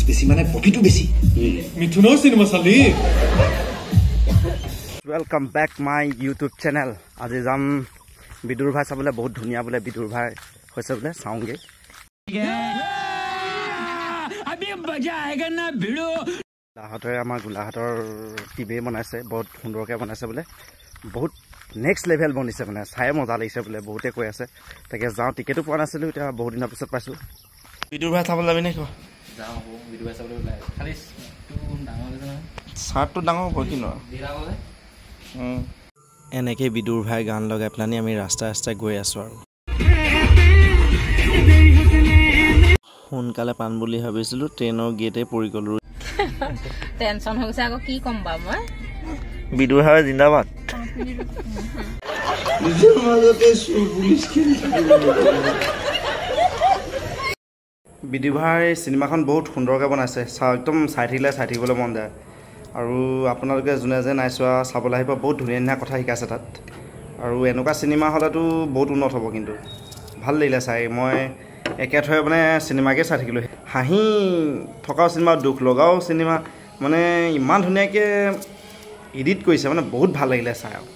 বেছি মানে প্ৰফিটো বেছি। মিথুনৰ চিনেমা চালি। Welcome back my YouTube channel. আজি যাম বিদুৰ ভাই চাবলৈ, বহুত ধুনীয়া বোলে বিদুৰ ভাই হৈছে বোলে, চাওঁগৈ। গোলাঘাটে আমাৰ গোলাঘাটৰ টিমেই বনাইছে, বহুত সুন্দৰকৈ বনাইছে বোলে, বহুত নেক্সট লেভেল বনিছে, মানে চাই মজা লাগিছে বোলে, বহুতে কৈ আছে। তাকে যাওঁ, টিকেটো পোৱা নাছিলোঁ, এতিয়া বহুত দিনৰ পিছত পাইছোঁ। বিদুৰ ভাই চাবলৈ যাবি নে? চাৰ্টটো ডাঙৰ হ'ব কি নহয়। এনেকৈ বিদুৰ ভাই গান লগাই পেলানি আমি ৰাস্তাই ৰাস্তাই গৈ আছোঁ আৰু সোনকালে পাম বুলি ভাবিছিলোঁ, ট্ৰেইনৰ গেটে পৰি গ'লোঁ। টেনচন হৈ গৈছে আকৌ, কি ক'ম বাৰু মই। বিদুৰ ভাই জিন্দাবাদ। বিদুৰ ভাই চিনেমাখন বহুত সুন্দৰকৈ বনাইছে, একদম চাই থাকিলে চাই থাকিবলৈ মন যায়। আৰু আপোনালোকে যোনে যে নাই চোৱা চাবলৈ আহিব, বহুত ধুনীয়া ধুনীয়া কথা শিকাইছে তাত। আৰু এনেকুৱা চিনেমা হ'লেতো বহুত উন্নত হ'ব, কিন্তু ভাল লাগিলে চাই। মই একেথৰে মানে চিনেমাকে চাই থাকিলোঁ, হাঁহি থকাও চিনেমা, দুখ লগাও চিনেমা, মানে ইমান ধুনীয়াকৈ এডিট কৰিছে, মানে বহুত ভাল লাগিলে চাই। আৰু